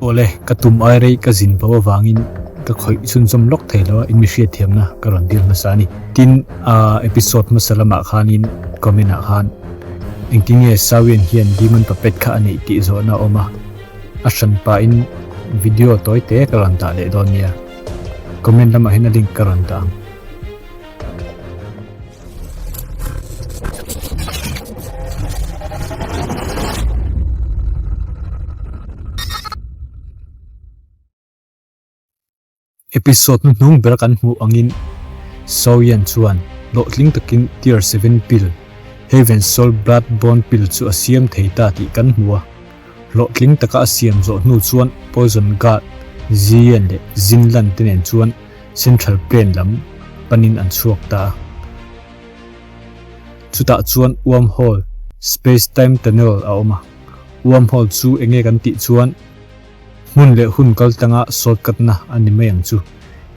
Awle, ka tum ai rei ka zin bo avangin ka khawih chhunzawm lawk thei lo a, in mi hriatthiamna ka rawn dil hmasa a ni. Tin, episode hmasa lamah khanin comment ah khan engtin nge Sawian hian Demon Puppet kha a neih tih zawhna a awm a, a hran pahin video tawi te ka rawn dah leh dawn nia. Comment lamah hian a link ka rawn dah ang. Episode hnuhnung ber kan hmuh angin Soyeon chuan hlawhtling takin Tier 7 Pill, Heaven Soul Blood Bone Pill chu a siam thei ta tih kan hmu a. Hlawhtling taka a siam zawh hnu chuan Poison God, Ziyeon leh Zinlan te nen chuan Central Plain lam panin an chhuak ta a. Chutah chuan wormhole, space-time tunnel, a awm a. Wormhole chu enge kan tih chuan hmun leh hun kal tlanga shortcut-na a ni mai ang chu.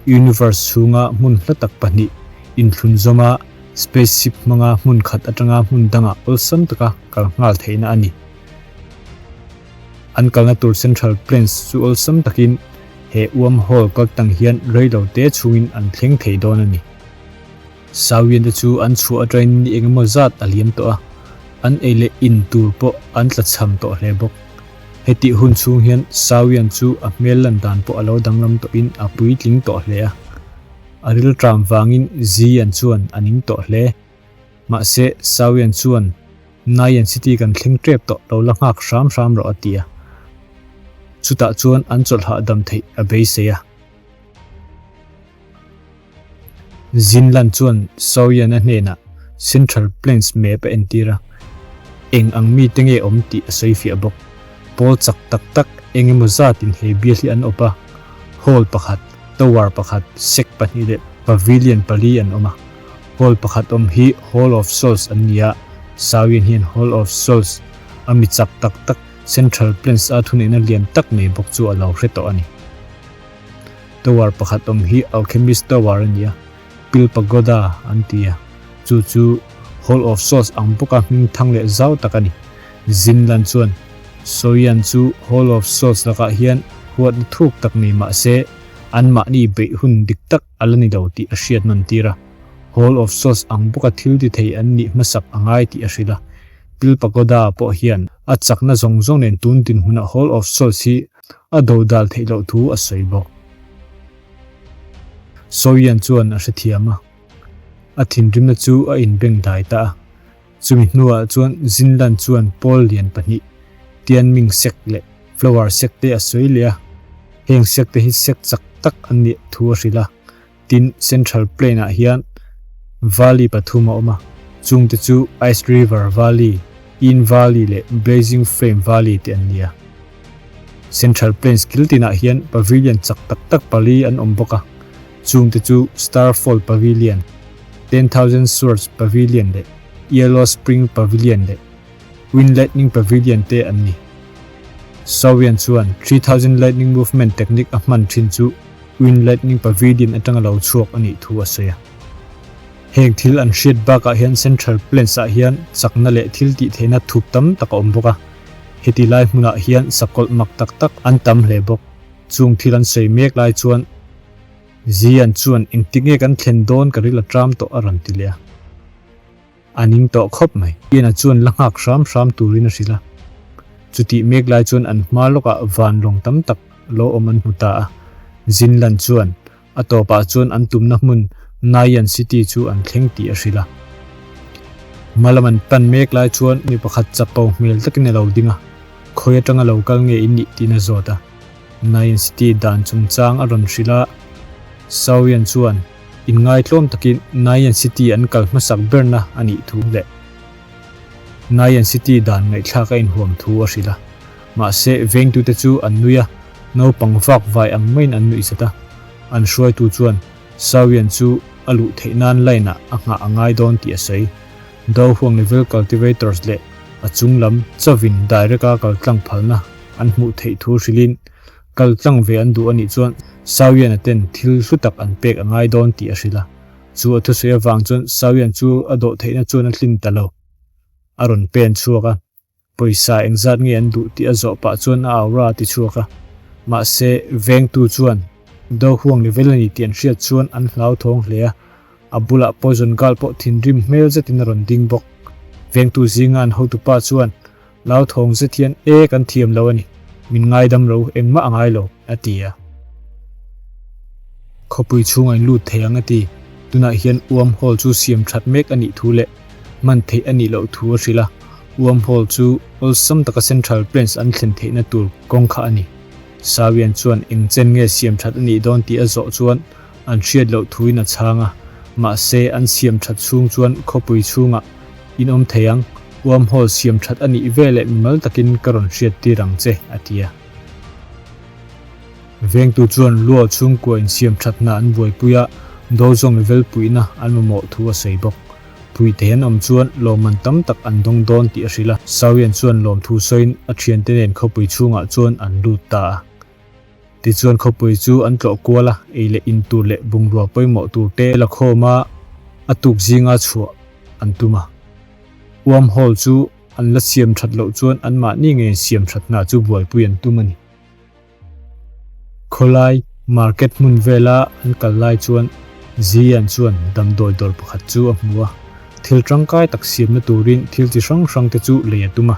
Universe chhunga hmun hla tak pahnih inthlunzawm a, spaceship hmanga hmun khat atanga hmun dangah awlsam taka kal nghal theihna a ni. An kalna tur Central Plains chu awlsam takin he wormhole kaltang hian reilo te chhungin an thleng thei dawn a ni. Sawian te chu an chhuah atangin ni engemaw zat a liam tawh a, an ei leh in tur pawh an tlachham tawh hle bawk. Hetih hun chhung hian Sawian chu a hmel lan dan pawh a lo danglam tawhin a puitling tawh hle a. A rilṭam vangin Zian chuan a ning tawh hle. Mahse, Sawian chuan, Naian City kan thleng ṭep tawh lo la nghak hram hram rawh a ti a. Chutah chuan an chawlh hahdam theih a beisei a. Zinlan chuan Sawian-a hnenah Central Plains map a entir a, eng ang mite nge awm tih a sawi fiah bawk. Pawl chak tak tak eng emaw zatin he bial hi an awp a, hall pakhat, tower pakhat, sec pahnih leh pavilion pali an awm a. Hall pakhat awm hi Hall of Souls an ni a, Sawian hian Hall of Souls a mi chak tak tak Central Plains a thuneihna lian tak nei bawk chu a lo hre tawh a ni. Tower pakhat awm hi Alchemist Tower a ni a, Pil Pagoda an ti a, chu chu Hall of Souls ang bawka hming thang leh zau tak a ni. Zinlan chuan Sawian chu Hall of Souls lakah hian huatna thuk tak nei mah se anmahni beih hun dik tak a la ni lo tih a hriat nawn tir a, Hall of Souls ang bawka thil ti thei an nih hmasak a ngai tih a hrilh a. Pil Pagoda pawh hian a chakna zawng zawng nen tun dinhmunah Hall of Souls hi a dodal theih loh thu a sawi bawk. Sawian chuan a hrethiam a, a thinrimna chu a inbeng dai ta a. Chumi hnuah chuan Zinlan chuan pawl lian pahnih, Tianming sek leh Flower sek te a sawi leh a, heng sek te hi sek chak tak an nih thu a hrilh a. Tin, Central Plain ah hian valley pathum a awm a, chung te chu Ice River Valley, Inn Valley leh Blazing Flame Valley te an ni a. Central Plains kil tinah hian pavilion chak tak tak pali an awm bawk a, chung te chu Starfall Pavilion, 10,000 Swords Pavilion leh Yellow Spring Pavilion leh Wind Lightning Pavilion te an ni. Sawian chuan 3000 Lightning Movement technique a hman thin chu Wind Lightning Pavilion atanga lo chhuak a nih thu a sawi a. Heng thil an hriat bakah hian Central Plains ah hian chakna leh thil tih theihna thup tam tak a awm bawk a. Heti lai hmunah hian sakawlh mak tak tak an tam hle bawk. Chung thil an sawi mek lai chuan Zian chuan engtik nge kan thlen dawn ka ril a tram tawh a rawn ti leh a. A ning tawh khawp mai. Ian-a chuan la nghak hram hram turin a hrilh a. Chutih mek lai chuan an hma lawkah van lawng tam tak lo awm an hmu ta a. Zinlan chuan a tawpah chuan an tumna hmun Naian City chu an thleng tih a hrilh a. Hma lam an pan mek lai chuan mi pakhat chapo hmel takin a lo ding a, khawi atanga lo kal nge in nih tiin a zawt a. Naian City dan chungchang a rawn hrilh a, Sawian chuan Inngaitlawm takin Naian City an kal hmasak berna a nih thu leh Naian City dan ngaihthlak a inhuam thu a hrilh a. Mahse, vengtute chu an nui a, naupang vak vai ang maiin an nuih zat a. An hruaitu chuan Sawian chu a luh theih nan line ah a nghah a ngai dawn tih a sawi. Do huang level cultivators leh a chung lam chauhin direct a kal tlang phalna an hmuh theih thu hrilhin Kal tlang ve an duh a nih chuan Sawian-a ten thil hlu tak an pek a ngai dawn tih a hrilh a. Chu a thusawi avang chuan Sawian chu a dawh theihna chuan a tlin ta lo. A rawn pen chhuak a, pawisa engzat nge an duh tih a zawh pah chuan a aura a ti chhuak a. Mahse, vengtu chuan do huang level a ni tih an hriat chuan an hlauthawng hle a, a bulah Poison Girl pawh thinrim hmel zetin a rawn ding bawk. Vengtu zinga an hotupa chuan hlauthawng zet hian, E, kan thiam lo a ni, min ngaidam ro, engmah a ngai lo, a ti a. Khawpui chhungah in lut thei ang a ti. Tunah hian Uam Hall chu siam that mek a nih thu leh hman theih a nih loh thu a hrilh a. Uam Hall chu awlsam taka Central Plains an thlen theihna tur kawng kha a ni. Sawian chuan eng chen nge siam that a nih dawn tih a zawh chuan an hriat loh thuin a chhang a. Mahse, an siam that chhung chuan khawpui chhungah in awm thei ang, Uam Hall siam that a nih veleh mimal takin ka rawn hriattir ang che, a ti a. Vengtu chuan Luo chhungkua insiam thatna an buaipui a, dozawng level puihna an mamawh thu a sawi bawk. Puihte an awm chuan lawmman tam tak an dawng dawn tih a hrilh a, Sawian chuan lawmthu sawiin a thiante nen khawpui chhungah chuan an lut ta a. Tichuan khawpui chu an tlawh kual a, ei leh in tur leh bungrua pawimawh tur te la khawm a, a tuk zinga chhuah an tum a. Uam Hall chu an la siam that loh chuan anmahni ngei siam thatna chu buaipui an tum a ni. Khawlai market hmun vela an kal lai chuan Zian chuan damdawi dawr pakhat chu a hmu a, thil tangkai tak siamna turin thil chi hrang hrang te chu lei a tum a.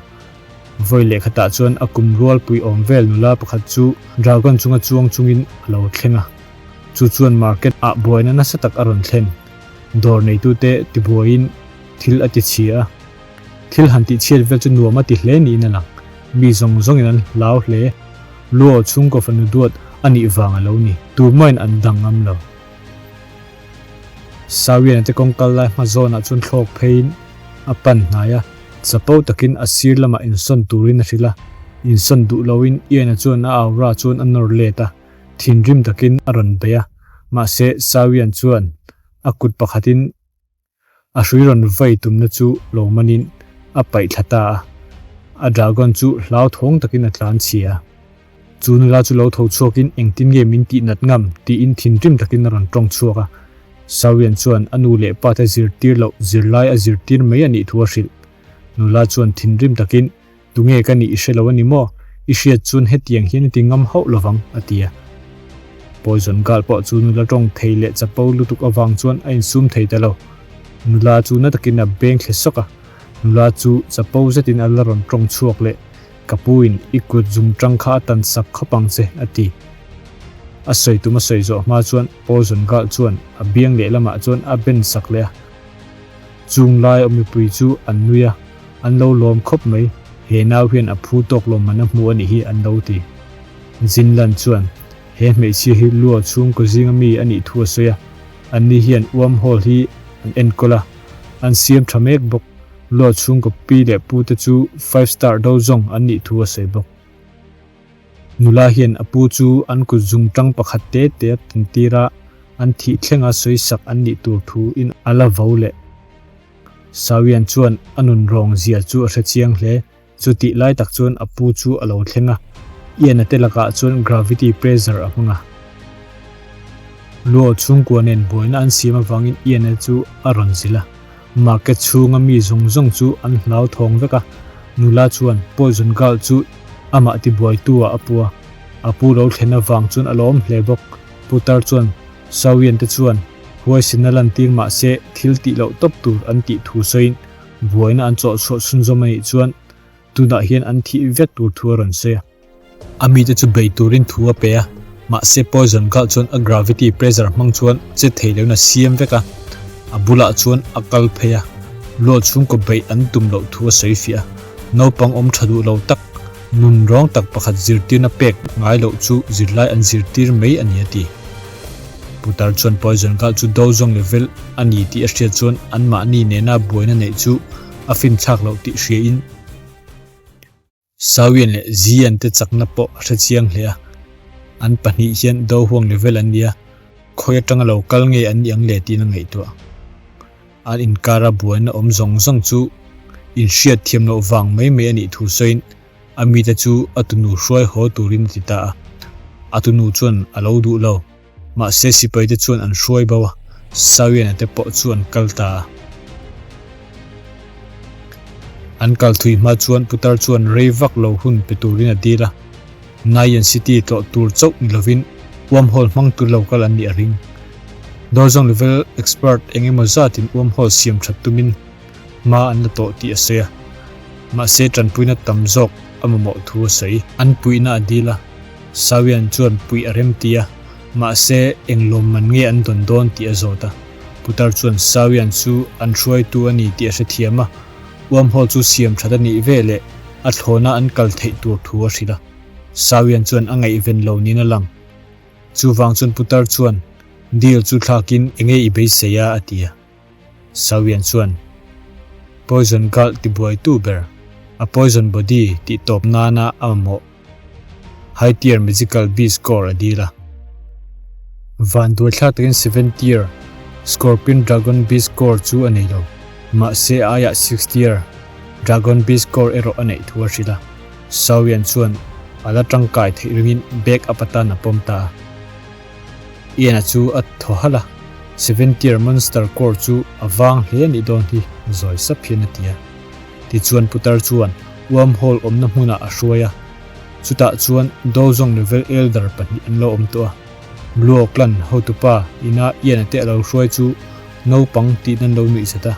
Vawi lehkhatah chuan a kum rualpui awm vel nula pakhat chu dragon chunga chuang chungin a lo thleng a, chu chuan market ah buaina nasa tak a rawn thlen. Dawr neitute tibuaiin thil a ti chhia a. Thil han tih chhiat vel chu nuam a ti hle niin a lang. Mi zawng zawngin an hlau hle. Luo chhungkaw fanu duat a nih vang a lo ni. Tumahin an dang ngam lo. Sawiana te kawng kal lai hma zawnah chuan thlawk pheiin a pan hnai a, chapo takin a sir lamah insawn turin a hrilh a. Insawn duh loin Ian-a chuan a aura chuan a nawr let a, thinrim takin a rawn bei a. Mahse, Sawian chuan a kut pakhatin A hrui rawn vai tumna chu lo manin a paih thla ta a, a dragon chu hlauthawng takin a tlan chhia. Chu nula chu lo tho chhuakin engtin nge min tih nat ngam tiin thinrim takin a rawn tawng chhuak a. Sawian chuan a nu leh pa te zirtir loh zirlai a zirtir mai a nih thu a hrilh. Nula chuan thinrim takin Tunge ka nih i hre lo a ni maw? I hriat chuan hetiang hian i ti ngam hauh lovang, a ti a. Poison Girl pawh chu nula tawng thei leh chapo lutuk avang chuan a insum thei ta lo. Nula chu na takin a beng thle sawk a. Nula chu chapo zetin a la rawn tawng chhuak leh, Ka puin i kut zum tang kha a tan sak khawp ang che, a ti. A sawi tum a sawi zawh hma chuan Poison Girl chuan a biang lehlamah chuan a ben sak leh a. Chung lai aw mipui chu an nui a. An lo lawm khawp mai, he nau hian a phu tawk lawmman a hmu a nih hi an lo ti. Jinlan chuan he hmeichhia hi Luo chhungkaw zinga mi a nih thu a sawi a, anni hian Uam Hall hi an enkawl a, an siam tha mek bawk. Luo chhungkaw pi leh pu te chu Five Star do zawng an nih thu a sawi bawk. Nula hian a pu chu an kut zung tang pakhat te te a tintir a, an thih thlenga sawisak an nih tur thu in a la vo leh. Sawian chuan a nun rawng zia chu a hre chiang hle. Chutih lai tak chuan a pu chu a lo thleng a, Ian-a te lakah chuan gravity pressure a hmang a. Luo chhungkua nen buaina an siam avangin Ian-a chu a rawn zilh a. Market chhunga mi zawng zawng chu an hlauthawng vek a, nula chuan Poison Girl chu amah tibuaitu ah a pu a. A pu lo thlen avang chuan a lawm hle bawk. Putar chuan Sawian te chuan huaisinna lantir mah se thil tih loh tawp tur an tih thu sawiin buaina an chawh chhuah chhunzawm a nih chuan tunah hian an thih vek tur thu a rawn sawi a. A mite chu bei turin thu a pe a, mahse Poison Girl chuan a gravity pressure hmang chuan che thei loin a siam vek a, a bulah chuan a kal phei a, luah chhungkaw beih an tum loh thu a sawi fiah a, naupang awm tha duh lo tak Nun rawng tak pakhat zirtirna pek ngai loh chu zirlai an zirtir mai a ni a ti. Putar chuan Poison Girl chu do zawng level a ni tih a hriat chuan anmahni nena buaina neih chu a finthlak loh tih hriain Sawian leh Zian te chakna pawh a hre chiang hle a. An pahnih hian do huang level an ni a, khawi atanga lo kal nge an nih ang le tiin a ngaihtuah. An inkara buaina awm zawng zawng chu inhriat thiam loh vang mai mai a nih thu sawiin a mite chu a tunu hruai haw turin a ti ta a. A tunu chuan a lo duh lo. Mahse sipaite chuan an hruai bo a, Sawiana te pawh chu an kal ta a. An kal thui hma chuan putar chuan rei vak lo hun pe turin a dil a. Naiyan City tlawh tur chauh ni lovin wormhole hmang tur lo kal an nih a ring. Dawlzawng level expert eng emaw zatin wormhole siam that tumin hma an la tawh tih a sawi a, mahse tanpuina tam zawk a mamawh thu a sawi. An puihna a dil a, Sawian chuan puih a rem ti a, mahse eng lawmman nge an dawn dawn tih a zawt a. Putar chuan Sawian chu an hruaitu a ni tih a hrethiam a, wormhole chu siam that a nih ve leh a thlawna an kal theih tur thu a hrilh a. Sawian chuan a ngaihven lo niin a lang. Chuvang chuan Putar chuan deal chu thlakin enge i beisei a a ti a. Sawian chuan Poison Gulh tibuaitu ber, a poison body tih tawp nana a mamawh High Tier Magical Beast Core a dil a. Vanduai thlak takin Seven Tier Scorpion Dragon Beast Core chu a nei lo, mahse a aiah Six Tier Dragon Beast Core erawh a neih thu a hrilh a. Sawian chuan a la tangkai theih ringin back up atan a pawm ta a. Ian-a chu a thaw halh a, Seven Tier Monster Core chu a vang hle a nih dawn hi, zawi sap hian a ti a. Tichuan putar chuan wormhole awmna hmunah a hruai a, chutah chuan Dozong level Elder pahnih an lo awm tawh a. Luo clan hotupa ina Ian-a te a lo hruai chu naupang tiin an lo nuih zat a.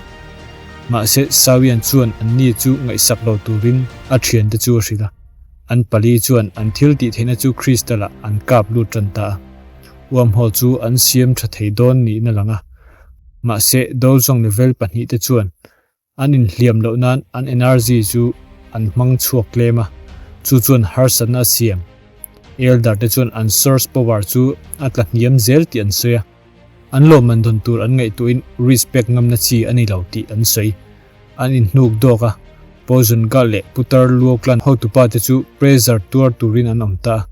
Mahse Sawian chuan anni chu ngaihsak lo turin a thiante chu a hrilh a. An pali chuan an thil tih theihna chu Crystal ah an kap lut tan ta a. Wormhole chu an siam tha thei dawn niin a lang a. Mahse Dozong level pahnihte chuan an inhliam loh nan an energy chu an hmang chhuak tlem a, chu chuan harsatna a siam. Elder te chuan an source power chu a tla hniam zel tih an sawi a. An lawmman dawn tur an ngaihtuahin risk pek ngamna chi a ni lo tih an sawi. An inhnuk dawk a, Poison Gal leh Putar Luo clan hotupa te chu pressure tuar turin an awm ta a.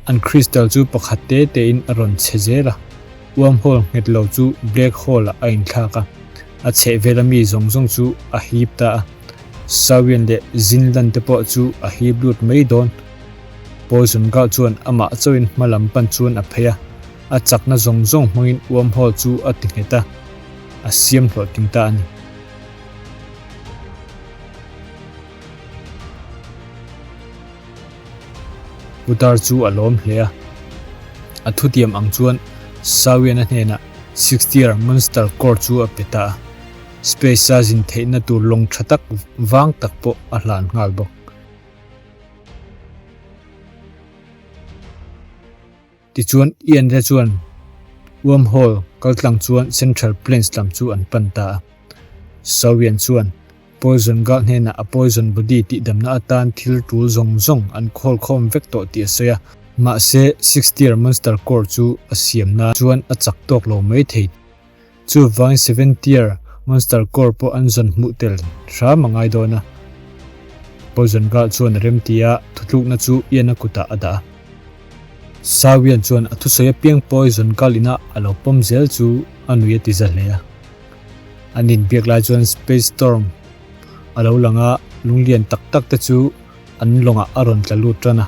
An crystal chu pakhat te tein a rawn chhe zel a, wormhole nghet lo chu black hole ah a inthlak a, a chhehvela mi zawng zawng chu a hip ta a. Sawian leh Zinlan te pawh chu a hip lut mai dawn. Poison Gal chuan amah chauhin hma lam pan chuan a phei a, a chakna zawng zawng hmangin wormhole chu a ti nghet a. a siam hlawhtling ta a ni. Putar chu a lawm hle a, a thutiam ang chuan Sawiana hnenah Sixth Year Monster Core chu a pe ta a, Space-a zin theihna tur lawng tha tak vang tak pawh a hlan nghal bawk. Tichuan, Ian te chuan wormhole kaltlang chuan Central Plains lam chu an pan ta a. Sawian chuan Poison Girl hnenah a poison body tihdamna atan thil tul zawng zawng an khawl khawm vek tawh tih a sawi a. Mahse, Sixth Tier Monster Core chu a siamna chuan a chak tawk lo mai thei. Chuvangin Seven Tier Monster Core pawh an zawn hmuh tel hram a ngai dawn a. Poison Girl chuan a remti a, thutlukna chu Ian-a kutah a dah a. Sawian chuan a thusawi apiang Poison Girl ina a lo pawm zel chu a nui a ti za hle a. An inbiak lai chuan Space Storm a lo lang a, lunglian tak tak te chu an lawngah a rawn tla lut tan a.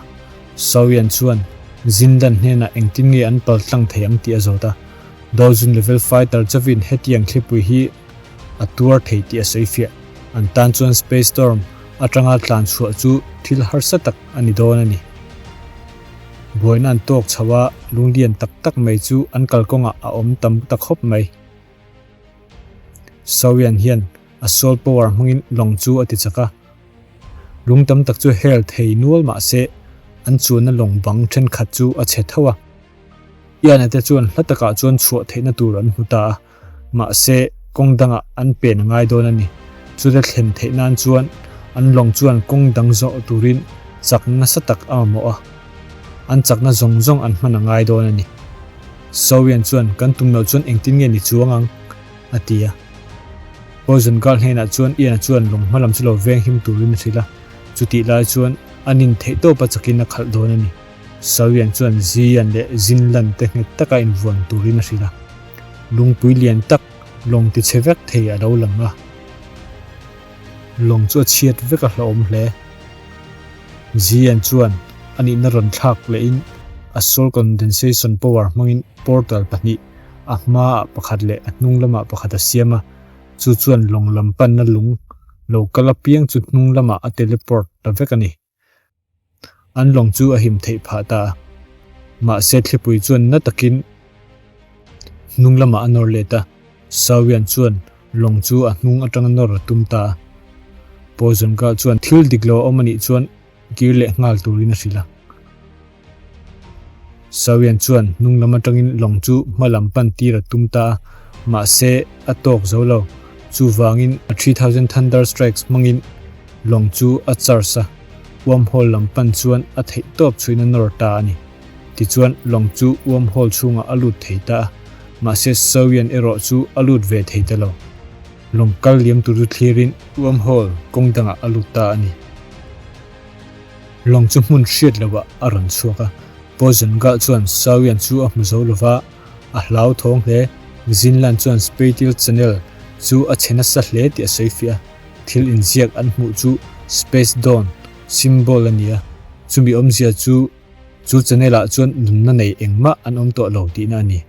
Sawian chuan Zindan hnenah engtin nge an pal tlang thei ang tih a zawt a. Dozun level fighter chauhin hetiang thlipui hi a tuar thei tih a sawi fiah. An tan chuan Space Storm atanga tlan chhuah chu thil harsa tak a ni dawn a ni. Buaina an tawk chho a, lunglian tak tak mai chu an kalkawngah a awm tam ta khawp mai. Sawian hian a soul power hmangin lawng chu a ti chak a. Lung tam tak chu hel thei nual mah se an chuanna lawng bang thenkhat chu a chhe tho a. Iana te chuan hla takah chuan chhuah theihna tur an hmu ta a, mahse kawng dangah an pen a ngai dawn a ni. Chute thlen theih nan chuan an lawng chuan kawng dang zawh turin chak nasa tak a mamawh a, an chakna zawng zawng an hman a ngai dawn a ni. Sowian chuan kan tum loh chuan engtin nge ni chuang ang? a ti a. Poison Girl hnenah chuan Iana chuan lawng hma lam chu lo veng him turin a hrilh a, chutih lai chuan an intheihtawp a chakin a khalh dawn a ni. Sawian chuan Zian leh Zinlan te nghet taka invuan turin a hrilh a. Lungpui lian tak lawng ti chhe vek thei a lo lang a. Lawng chu a chhiat vek a hlauhawm hle. Zian chuan a nihna rawn thlak lehin a soul condensation power hmangin portal pahnih, a hmaah pakhat leh a hnung lamah pakhat a siam a. Chu chuan lawng lam panna lung lo kal apiang chu hnung lamah a teleport ta vek a ni. An lawng chu a him theih phah ta a. Mahse thlipui chuan na takin hnung lamah a nawr let a, Sawian chuan lawng chu a hnung atanga nawr a tum ta a. Poison Girl chuan thil dik lo a awm a nih chuan kir leh nghal turin a hrilh a. Sawian chuan hnung lam atangin lawng chu hma lam pan tir a tum ta a, mahse a tawk zo lo. Chuvangin a 3000 Thunder Strikes hmangin lawng chu a charge a, wormhole lam pan chuan a theih tawp chhuin a nawr ta a ni. Tichuan lawng chu wormhole chhungah a lut thei ta a, mahse Sawian erawh chu a lut ve thei ta lo. Lawng kal liam tur chu thlirin wormhole kawng dangah a lut ta a ni. Lawng chu hmun hriat loah a rawn chhuak a, Poison Girl chuan Sawian chu a hmu zo lova, a hlauthawng hle. Zinlan chuan Spatial Channel chu a chhe nasa hle tih a sawi fiah a, thil inziak an hmuh chu Space Dawn symbol a ni a, chumi awmzia chu chu channel ah chuan nunna nei engmah an awm tawh lo tihna a ni.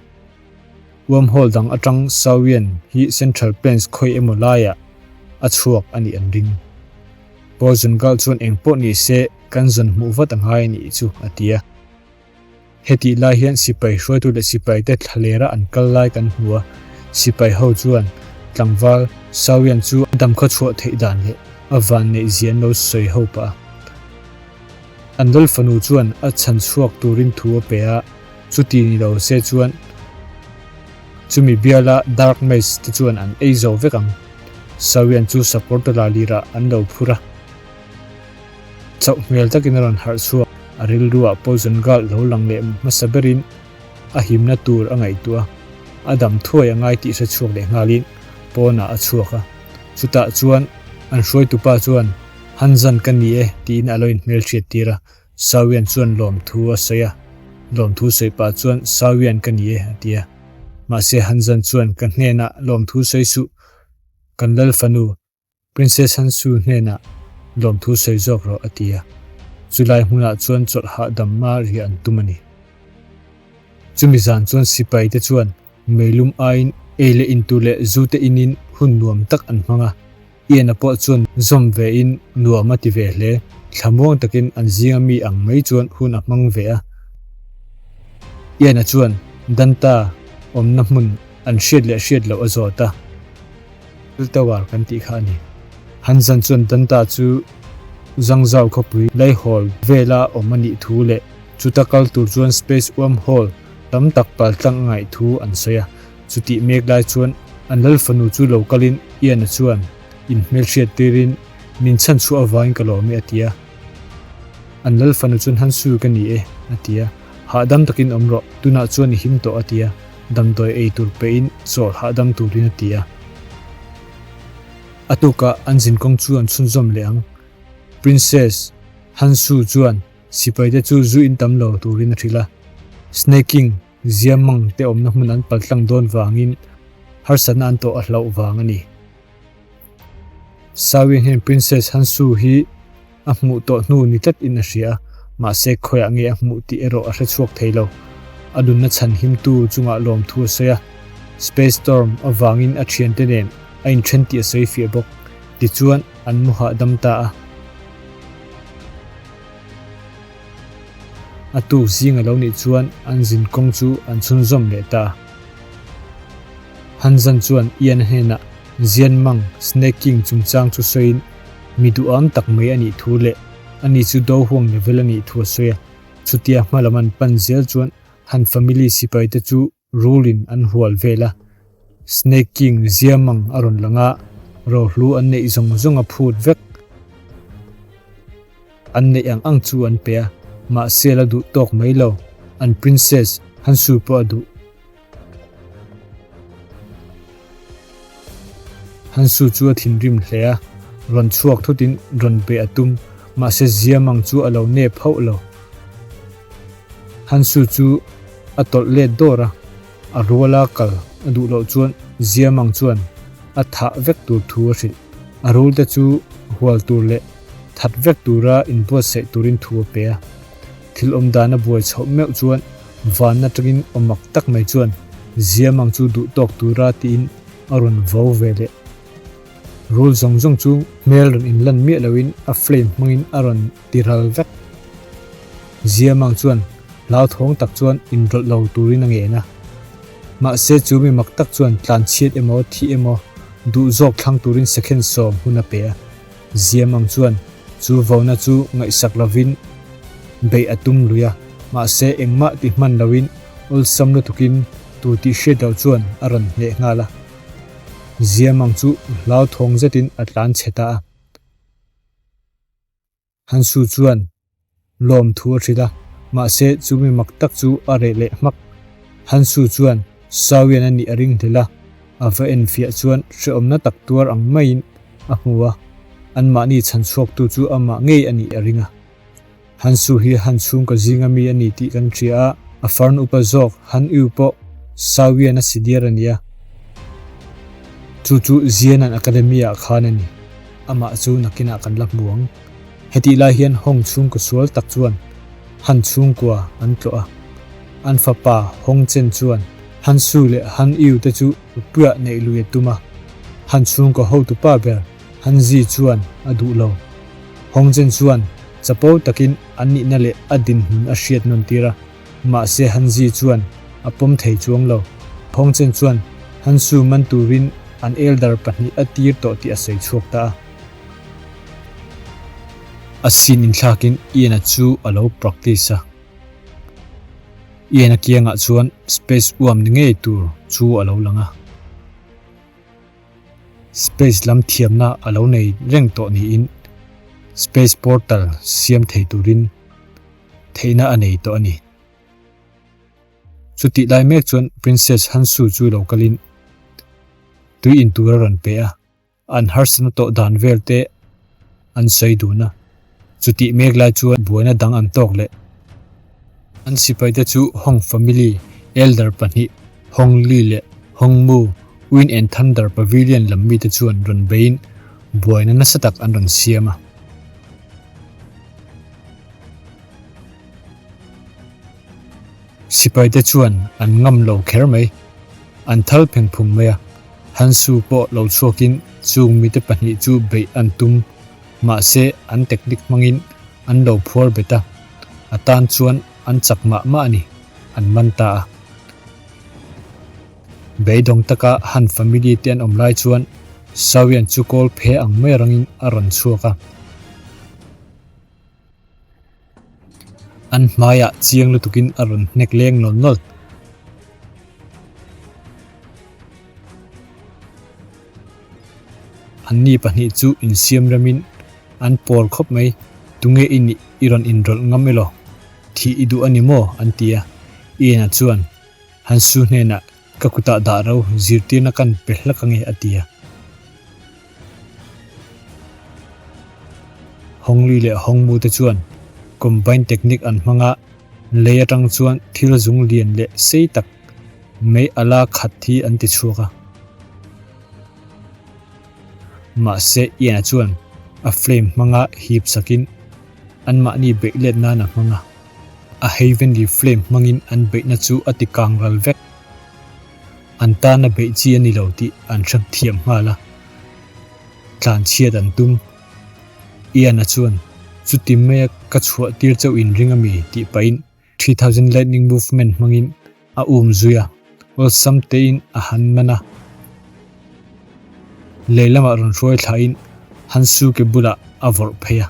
Wormhole dang atang Sawian hi Central Plains khawi emaw laiah a chhuak a nih an ring. Poison Girl chuan eng pawh ni se kan zawn hmuh vat a ngai a nih chu, a ti a. Hetih lai hian sipai hruaitu leh sipaite thlalera an kal lai kan hmu a, sipai ho chuan tlangval Sawian chu a damkhaw chhuah theih dan leh a vanneih zia an lo sawi ho pah a. An lal fanu chuan a chhan chhuak turin thu a pe a, chuti ni lo se chuan chumi biala Dark Mage te chuan an ei zo vek ang. Sawian chu sakawr tawla lirah an lo phur a. Chauh hmel takin a rawn harh chhuak. A rilruah Poison Girl lo lang leh hmasa berin a himna tur a ngaihtuah a, a dam thuai a ngai tih hre chhuak leh nghalin pawnah a chhuak a. Chutah chuan an hruaitupa chuan, Hanzan ka ni e tiin a lo inhmelhriat tir a, Sawian chuan lawmthu a sawi a, lawmthu sawi pah chuan Sawian ka ni e a ti a. Mahse Hanzan chuan ka hnenah lawmthu sawi suh, kan lal fanu Princess Hansu hnenah lawmthu sawi zawk rawh a ti a, chulai hmunah chuan chawlh hahdam a riah an tum a ni. Chumi zan chuan sipai te chuan meilum aiin ei leh in tur leh zu te inin hun nuam tak an hmang a, Ian-a pawh chuan zawm vein nuam a ti ve hle, thlamuang takin an zinga mi ang mai chuan hun a hmang ve a. Ian-a chuan Danta awmna hmun an hriat leh hriat loh a zawt a. Thil tower kan tih kha a ni. Hanzan chuan Danta chu Zhangzhou khawpui Laihawl vela awm a nih thu leh chuta kal tur chuan space wormhole tam tak paltlang a ngaih thu an sawi a. Chutih mek lai chuan an lal fanu chu lo kalin Ian-a chuan inhmelhriat tirin min chhan chhuah avangin ka lawm e a ti a. An lal fanu chuan Hansu ka ni e a ti a. Hahdam takin awm rawh, tunah chuan i him tawh a ti a. Damdawi ei tur pehin chawl hahdam turin a ti a. A tukah an zinkawng chu an chhunzawm leh ang. Princess Hansu chuan sipaite chu zu in tam lo turin a hrilh a. Snake King Ziamang te awmna hmun an paltlang dawn vangin harsatna an tawh a hlauh vang a ni. Sawin hian Princess Hansu hi a hmuh tawh hnu ni tlat in a hria a, mahse khawiah nge a hmuh tih erawh a hre chhuak thei lo. A nunna chhan himtu chungah lawmthu a sawi a, Space Storm avangin a thiante nen a inthen tih a sawi fiah bawk. Tichuan an mu hahdam ta a. A tuk zing a lo nih chuan an zin kawng chu an chhunzawm leh ta. Hanzan chuan Ian a hnenah Zianmang Snake King chungchang chu sawiin mi duham tak mai a nih thu leh ani chu do huang level a nih thu a sawi a. Chutia hma lam an pan zel chuan Han family sipaite chu rulin an hual vel a. Snake King Ziamang a rawn lang a, rohlu an neih zawng zawng a phut vek. An neih ang ang chu an pe a, mahse la duh tawk mai lo, an princess Hansu pawh a duh. Hansu chu a thinrim hle a, rawn chhuak thutin rawn be a tum, mahse Ziamang chu a lo nep hauh lo. Hansu chu a tawlh let dawr a, a ruala kal a duh loh chuan Ziamang chuan a thah vek tur thu a hrilh. A rulte chu hual tur leh that vek tura inbuatsaih turin thu a pe a. Thil awm dan a buai chhoh meuh chuan van atangin aw mak tak mai chuan Ziamang chu duh tawk tura tiin a rawn vo ve leh. Rul zawng zawng chu hmel rawn inlan miah loin a flame hmangin a rawn ti ral vek. Ziamang chuan hlauthawng tak chuan inrawlh lo turin a ngen a. Mahse chu mi mak tak chuan tlanchhiat emaw thih emaw duh zawk thlang turin second sawm hun a pe a. Ziamang chuan chu vona chu ngaihsak lovin beih a tum lui a, mahse engmah ti hman loin awlsam lutukin tu tih hriat loh chuan a rawn hneh nghal a. Ziamang chu hlauthawng zetin a tlan chhe ta a. Hansu chuan lawmthu a hrilh a, mahse chu mi mak tak chu a reh leh hmak. Hansu chuan Sawian a nih a ring hlel a, a va enfiah chuan hrehawmna tak tuar ang maiin a hmu a, anmahni chhan chhuaktu chu amah ngei a nih a ring a. Hansu hi Han chhungkaw zinga mi a ni tih kan hria a, a farn upa zawk Han Yu pawh Sawian a si diar a nia. Chu chu Zianan Academy-ah khan a ni. Amah chu nakinah kan la hmu ang. Hetih lai hian Hong chhungkaw sual tak chuan Han chhungkua an tlawh a. An fapa Hong Chen chuan Han Su leh Han Yu te chu puiah neih lui a tum a. Han chhungkaw hotupa ber Han Zi chuan a duh lo. Hong Chen chuan chapo takin an nihna leh a dinhmun a hriat nawn tir a, mahse Han Zi chuan a pawm thei chuang lo. Hong Chen chuan Han Su man turin an elder pahnih a tir tawh tih a sawi chhuak ta a. A sin inthlakin Ian-a chu a lo practice a. Ian-a kiangah chuan space uam ni ngei tur chu a lo lang a. Space lam thiamna a lo nei reng tawh niin Space Portal siam thei turin theihna a nei tawh a ni. Chutih lai mek chuan Princess Hansu chu lo kalin tui in tur a rawn pe a. An harsatna tawh dan vel te an sawi dun a, chutih mek lai chuan buaina dang an tawk leh. An sipai te chu Hong family elder pahnih Hong Li leh Hong Mu, Wind and Thunder Pavilion lam mite chuan rawn beiin buaina nasa tak an rawn siam a. Sipai te chuan an ngam lo kher mai, an thal pheng phung mai a. Hansu pawh lo chhuakin chung mite pahnih chu beih an tum, mahse an technique hmangin an lo phuar bet a, a tan chuan an chak mah mah a ni, an man ta a. Beidawng taka Han family te an awm lai chuan Sawian chu kawl phe ang mai rangin a rawn chhuak a. An hmaiah chiang lutukin a rawn hnek leng nawl nawl. Anni pahnih chu insiam remin an pawl khawp mai, Tunge i nih i rawn inrawlh ngam elaw? Thih i duh a ni maw? an ti a. Ian-a chuan Hansu hnenah Ka kutah dah ro zirtirna kan pe hlak ange a ti a. Hongli leh Hongmu te chuan combine technique an hmang a, lei atang chuan thil zung lian leh sei tak mei ala khat hi an ti chhuak a. Mahse Ian-a chuan a flame hmanga hip sakin anmahni beih let nan a hmang a. A Heavenly Flame hmangin an beihna chu a ti kang ral vek. An tana beih chi a ni lo tih an hre thiam nghal a, tlanchhiat an tum. Ian-a chuan, Chuti maia ka chhuah tir chauh in ring a mi? tih pahin 3000 Lightning Movement hmangin a um zui a, awlsam tein a han man a. Lei lamah rawn hruai thlain Hansuke bulah a vawrh phei a.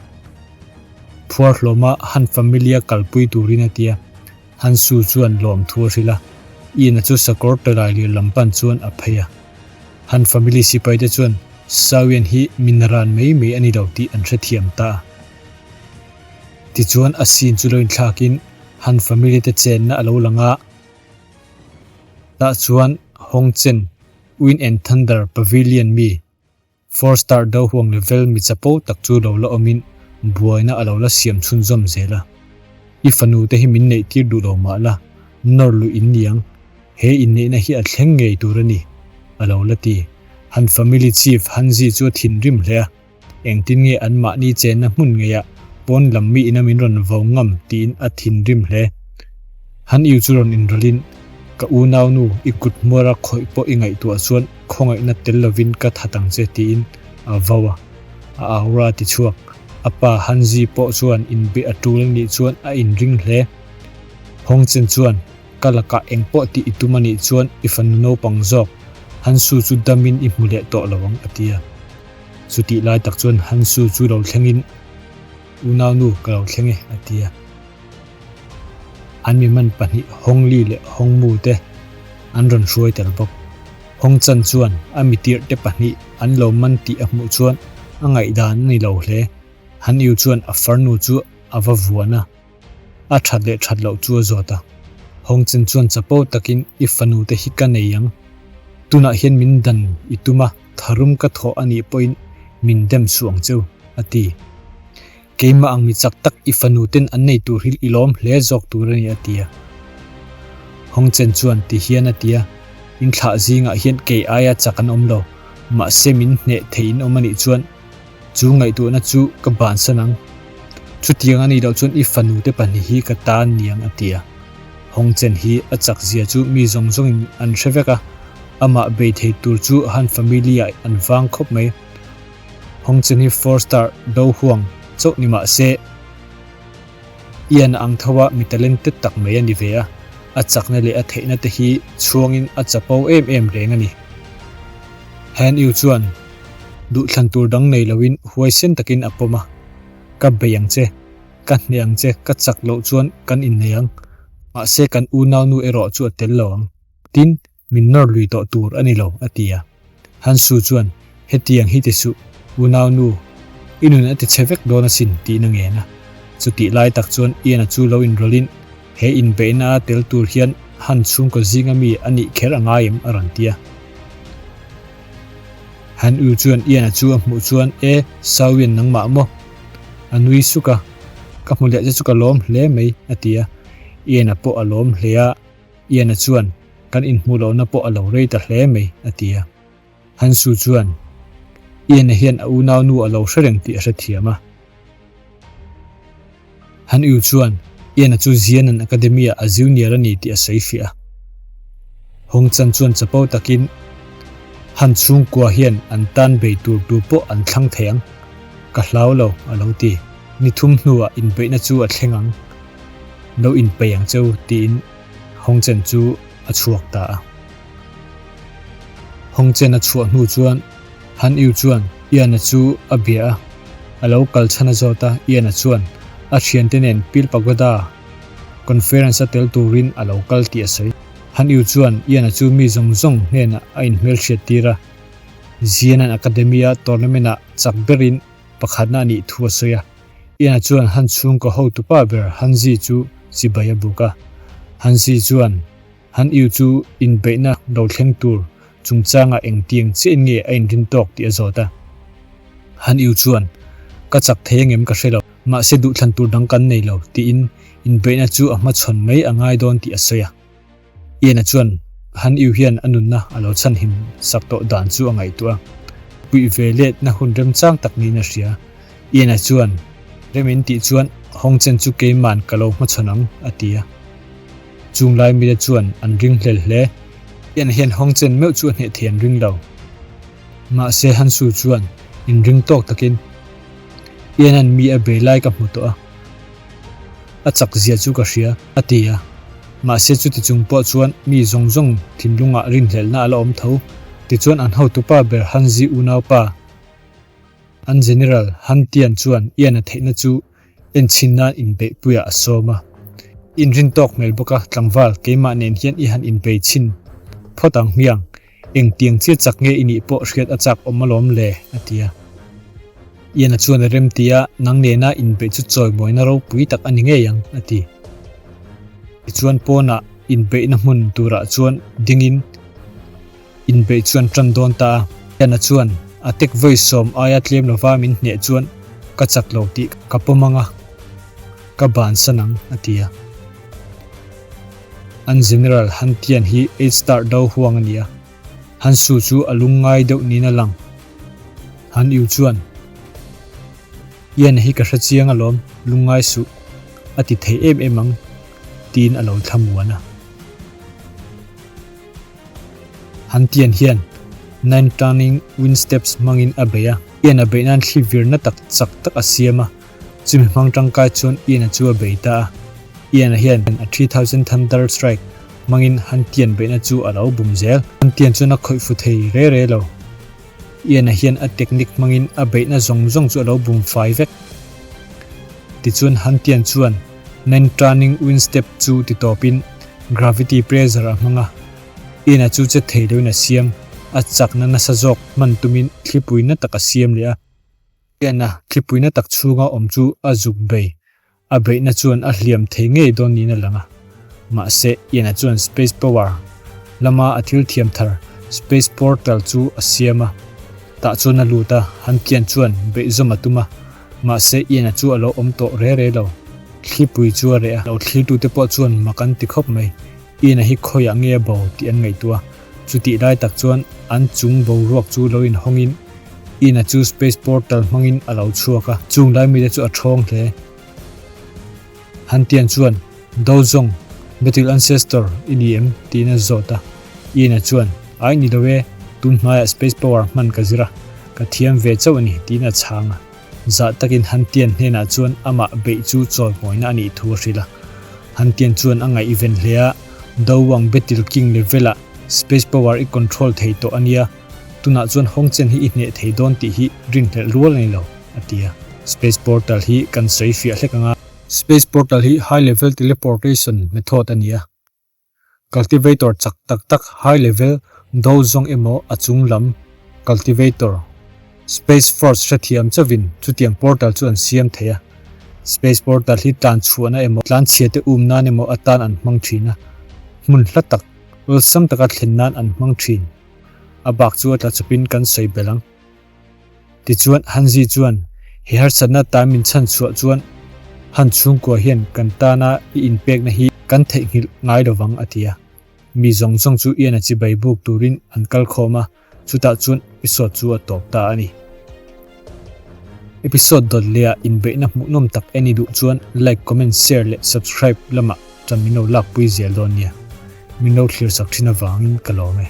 Phuar hlawma Han familia kalpui turin a ti a, Hansu chuan lawmthu a hrilh a, Ian-a chu sakawr tawlai lir lam pan chuan a phei a. Han family sipaite chuan Sawian hi mi naran mai mai a ni lo tih an hrethiam ta a. Tichuan a scene chu lo inthlakin Han family te chenna a lo lang a, tah chuan Hong Chen, Wind and Thunder Pavilion mi Four star do huang level mi chapo tak chu lo la awmin buaina a lo la siam chhunzawm zel a. I fanu te hi min neih tir duh lo mah la, nawr luh in niang, he inneihna hi a thleng ngei tur a ni, a lo la ti. Han family chief Hanzi chu a thinrim hle a. Engtin nge anmahni chenna hmun ngeiah pawn lam mi ina min rawn vo ngam tiin a thinrim hle. Han Yu chu rawn inrawlhin, Ka unaunu, i kut hmuara khawih pawh i ngaihtuah chuan khawngaihna tel lovin ka that ang che tiin a vo a, a aura a ti chhuak. A pa Han Zi pawh chuan inbeih a tul a nih chuan a inring hle. Hong Chen chuan, Ka lakah eng pawh tih i tum a nih chuan i fanu naupang zawk, Han Su chu damin i hmu leh tawh lo ang, a ti a. Chutih lai tak chuan Han Su chu lo thlengin, Unaunu, ka lo thleng e, a ti a. An miman pahnih Hong Li leh Hong Mu te an rawn hruai tel bawk. Hong Chan chuan a mitirhte pahnih an lo man tih a hmuh chuan a ngaihdan a ni lo hle. Han Yu chuan a farnu chu a va vuan a, a that leh that loh chu a zawt a. Hong Chan chuan chapo takin i fanu te hi ka nei ang. Tunah hian min dan i tum a, tharum ka thawh a nih pawhin min dem suh ang cheu, a ti. Keimah ang mi chak tak i fanu ten an nei tur hi i lawm hle zawk tur a ni a ti a. Hong Chen chuan ti hian a ti a, In thlah zingah hian kei aia chak an awm lo, mahse min hneh thei in awm a nih chuan chu ngaihtuahna chu ka bansan ang. Chutiang a nih loh chuan i fanu te pahnih hi ka tan niang a ti a. Hong Chen hi a chak zia chu mi zawng zawngin an hre vek a, amah bei thei tur chu Han family ah an vang khawp mai. Hong Chen hi four star do huang chauh ni mah se, Ian a ang tho a mi talented tak mai a ni ve a, a chakna leh a theihna te hi chhuangin a chapo em em reng a ni. Han Yu chuan duhthlan tur dang nei loin huaisen takin a pawm a, Ka bei ang che, ka hneh ang che, ka chak loh chuan kan innei ang, mahse kan unaunu erawh chu a tel lo ang. Tin, Min nawr lui tawh tur a ni lo, a ti a. Hansu chuan, Hetiang hi ti suh, unaunu, i nun a ti chhe vek dawn asin, tiin a ngen a. Chutih lai tak chuan Ian-a chu lo inrawlhin, He inbeihna a tel tur hian Han chhungkaw zinga mi a nih kher a ngai em? a rawn ti a. Han U chuan Ian-a chu a hmuh chuan, E, Sauian nangmah maw? A nui suk a, Ka hmu leh che chu ka lawm hle mai, a ti a. Ian-a pawh a lawm hle a. Ian-a chuan, Kan inhmuh lohna pawh a lo rei ta hle mai, a ti a. Hansu chuan, Ian-a hian a unaunu a lo hre reng tih a hrethiam a. Han Yu chuan, Ian-a chu Zianan Academy-ah a junior a ni tih a sawi fiah a. Hong Chan chuan chapo takin, Han chhungkua hian an tan bei tur tu pawh an thlang thei ang. Ka hlau lo, a lo ti. Ni thum hnuah inbeihna chu a thleng ang. Lo inpeih ang cheu, tiin Hong Chen chu a chhuak ta a. Hong Chen a chhuah hnu chuan Han Yu chuan Ian-a chu a bia a, a lo kal chhan a zawt a, Ian-a chuan a thiante nen Pil Pagoda Conference a tel turin a lo kal tih a sawi. Han Yu chuan Ian-a chu mi zawng zawng hnenah a inhmelhriat tir a, Jianan Academy-a tournament-ah chak berin pakhatna a nih thu a sawi a. Ian-a chuan Han chhungkaw hotupa ber Han Zi chu chibai a buk a. Han Zi chuan Han Yu chu inbeihna lo thleng tur chungchangah engtiang chiahin nge a inrin tawk tih a zawt a. Han Yu chuan, Ka chak thei angem ka hre lo, mahse duhthlan tur dang kan nei lo, tiin inbeihna chu a hmachhawn mai a ngai dawn tih a sawi a. Ian-a chuan Han Yu hian a nunna a lo chhanhim sak tawh dan chu a ngaihtuah a, puih ve letna hun remchang tak niin a hria. Ian-a chuan, Rem in tih chuan Hong Chen chu keiman ka lo hmachhawn ang, a ti a. Chung lai mite chuan an ring hlel hle. Ian-a hian Hong Chen meuh chu a hneh thei an ring lo. Mahse Han Su chuan inring tawk takin, Ian-a'n mi a bei lai ka hmu tawh a. A chak zia chu ka hria, a ti a. Mahse chuti chung pawh chuan mi zawng zawng thinlungah rinhlelhna a la awm tho. Tichuan an hotupa ber Hanzi unaupa, an General Han Tian chuan Ian-a theihna chu enchhin nan inbeihpuiah a sawm a. Inrin tawk hmel bawk a, tlangval keimah nen hian i han inbei chhin phawt ang hmiang. Engtiang chiah chak nge i nih pawh hriat a chak awm alawm le, a ti a. Ian-a chuan a rem ti a, nang nena inbeih chu chawimawina ropui tak a ni ngei ang, a ti. Tichuan pawnah inbeihna hmun turah chuan dingin inbeih chuan tan dawn ta a. Ian-a chuan a tek vawi sawm aia tlem lova min hneh chuan ka chak lo tih ka pawm ang a, ka bansan ang, a ti a. An General Han Tian hi eight star do huang a ni a, Han Su chu a lungngai deuh niin a lang. Han Yu chuan, Ian hi ka hre chiang alawm, lungngai suh, a ti thei em em ang, tiin a lo thlamuan a. Han Tian hian Nine Turning Wind Steps hmangin a bei a. Ian-a beih nan thli virna tak chak tak a siam a, chumi hmang tangkai chuan Ian-a chu a bei ta a. Ian-a hian a 3000 Thunder Strike hmangin Han Tian beihna chu a lo bum zel. Han Tian chuan a khawih fu thei re re lo. Ian-a hian a technique hmangin a beihna zawng zawng chu a lo bum fai vek. Tichuan Han Tian chuan Nine Turning Wind Step chu ti tawpin gravity pressure a hmang a. Ian-a chu che thei loin a siam, a chakna nasa zawk hman tumin thlipui na tak a siam leh a. Ian-a thlipui na tak chhunga awm chu a zuk bei, a beihna chuan a hliam thei ngei dawn niin a lang a. Mahse, Ian-a chuan Space Power lama a thil thiam thar Space Portal chu a siam a. Tah chuan a lut a, Han Tian chuan beihzawm a tum a. Mahse, Ian-a chu a lo awm tawh re re lo. Thlipui chu a reh a, lo thlirtute pawh chuan mak an ti khawp mai. Ian-a hi khawiah nge a bo tih an ngaihtuah a. Chutih lai tak chuan an chung boruak chu lo inhawngin Ian-a chu Space Portal hmangin a lo chhuak a, chung lai mite chu a ṭhawng hle. Han Tian chuan, Do zawng, Battle Ancestor i ni em? tiin a zawt a. Ian-a chuan, Ai ni lo e, tun hmaiah Space Power hman ka zir a, ka thiam ve chauh a ni, tiin a chhang a. Zah takin Han Tian hnenah chuan amah beih chu chawlhmawina a nih thu a hrilh a. Han Tian chuan a ngaihven hle a, Do Wang Battle King level-ah Space Power i control thei tawh a nia, tunah chuan Hongchen hi i hneh thei dawn tih hi rinhlelh rual a ni lo, a ti a. Space Portal hi kan sawi fiah hlek ang a. Space Portal hi high level teleportation method a ni a. Cultivator chak tak tak high level do zawng emaw a chung lam cultivator Space Force hrethiam chauhin chutiang portal chu an siam thei a. Space portal hi tlan chhuahna emaw tlan chhia te um nan emaw atan an hmang thin a, hmun hla tak awlsam taka thlen nan an hmang thin. A bak chu a tla chawpin kan sawi belh ang. Tichuan, Hanzi chuan, He harsatna tan min chhan chhuah chuan Han chhungkua hian kan tana i inpekna hi kan theihnghilh ngai lovang, a ti a. Mi zawng zawng chu Ian-a chibai buk turin an kal khawm a, chutah chuan episode chu a tawp ta a ni. Episode dawt lehah inbeihna hmuhnawm tak en i duh chuan like, comment, share leh subscribe lamah tan min lo lakpui zel dawn nia. Min lo thlir sak thin avangin ka lawm e.